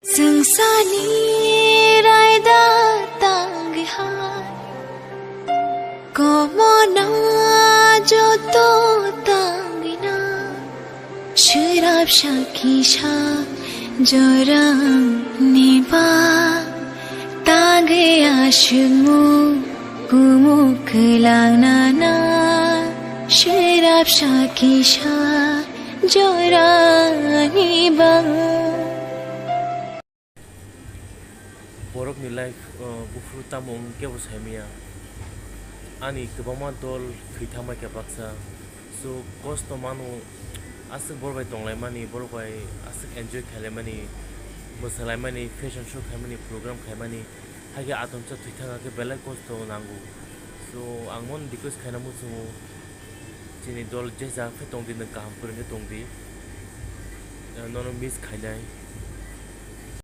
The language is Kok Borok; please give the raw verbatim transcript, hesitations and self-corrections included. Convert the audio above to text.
Sungsani raida tangha, komona joto tangina, sirap sakisa jorang niba, tangge asungmu kumu kelang nana, sirap sakisa jorang niba. Borokni life, uh, buphuru tamo wng kebo saimanya. Ani kwbangma dol thwi thangbai kha baksa. So, kosto mano, aswk borok bai tonglaimani, borok bai aswk enjoy khailaimani, mwsalaimani, fashion show khaimani, program khaimani, hakhe atomsa thwi thangkha khe belai kosto nango. So, ang bono request khaina muchungo, chini dol je jaga khe tongdi, nwng kaham kwrwng khe tongdi. Uh, nono miss khainai.